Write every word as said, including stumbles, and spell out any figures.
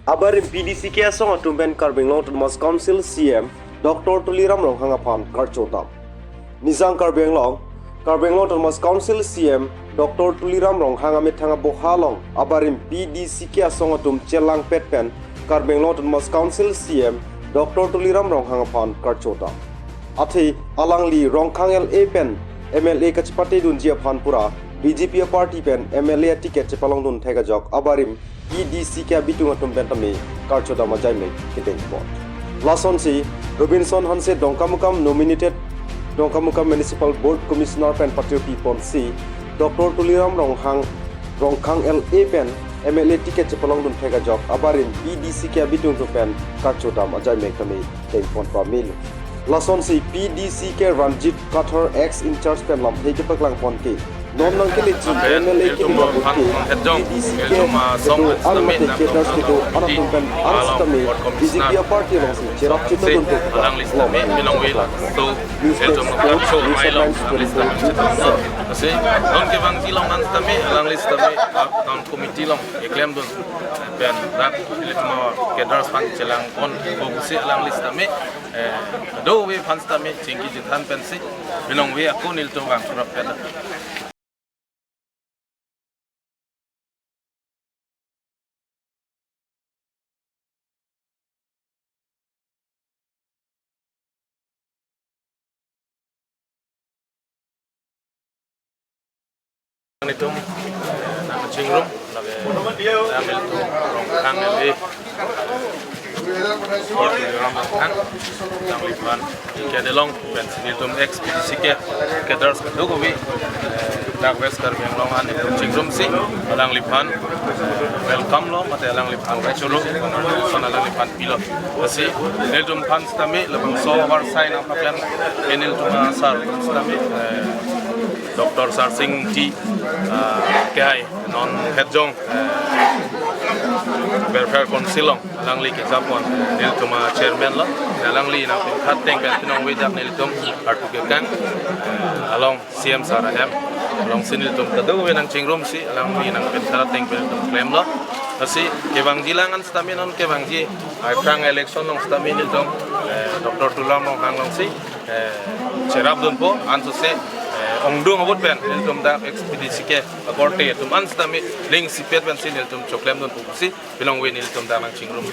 Abarim P D C K asong atum pen Karbi Anglong Autonomous Council C E M Doctor Tuliram Ronghang aphan karcho dam. Nijang Karbi Anglong, Karbi Anglong Autonomous Council C E M Doctor Tuliram Ronghang amethang aboha along abarim P D C K asong atum chelangpet pen Karbi Anglong Autonomous Council C E M Doctor Tuliram Ronghang aphan karcho dam. Athe alangli Rongkhang L A pen M L A kachepatedunji aphan pura B J P aparty pen M L A aticket chepalongdun thek ajok abarim P D C K abitung atum pen tame karcho dam ajaimek kedengpon. Lasonsi Robinson Hanse Dongkamukam nominated Dongkamukam Municipal Board Commissioner pen patirpi ponsi Doctor Tuliram Ronghang Rongkhang L A pen M L A ticket chepalongdun thek ajok abarim P D C K abitung atum pen karcho dam ajaimek tame dengpon pamil. Lasonsi P D C K Ranjit Kathar ex in charge pen lamthe kepaklang pon ke non nangkeleji M L A ke dibaput ke P D C K kedo an mate cadres kedo an atum pen an sitame B J P aparty alongsi cherap chetongdun pu alangli sitame pinongve la. So News Desk Report, News Headlines twenty-four seven. Asi non kevangji along an sitame alangli sitame non committee along keklemdun pen dak elit ma cadres aphan chelangpon pusi alangli sitame eh, kadokave aphan sitame chingki chethan pensi pinongve ako nelitum vang surap pen. Nelitum, eh, nangchingrum, lake, nelitum, Rongkhang L A, Ram Rongkhang, nangliphan, ikia delong, pensi nelitum ex P D C K cadres kadokave, eh, dak West Karbi Anglong an nelitum chingrumsi, alangliphan, eh, welcome lo, mate alangliphan, kachoro, son alangliphan pilo. Asi, nelitum aphan sitame, labangso abar sign up aphan, nelitum asar sitame, eh, Doctor Sarsing T, ah, kehai non Hetjong, eh, Welfare Council along alangli kejapon nelitum achairman lo, alangli nangpingkhat ateng pen pinongve dak nelitum artu kekang, eh, along C M sir ahem alongsi nelitum kadokave nangchingrumsi alangli nangpingkhat ateng pen nelitum klemlo. Asi kevangji alang an sitame non kevangji, ah, aphrang election along sitame nelitum, eh, Doctor Tuliram Ronghang alongsi eh, cherapdunpo, ansose, eh, ongdung ahut pen, nelitum dak ex P D C K akorte atum an sitame, ning sipet pensi nelitum choklemdunpo pusi, pinongve nelitum dak nangchingrum.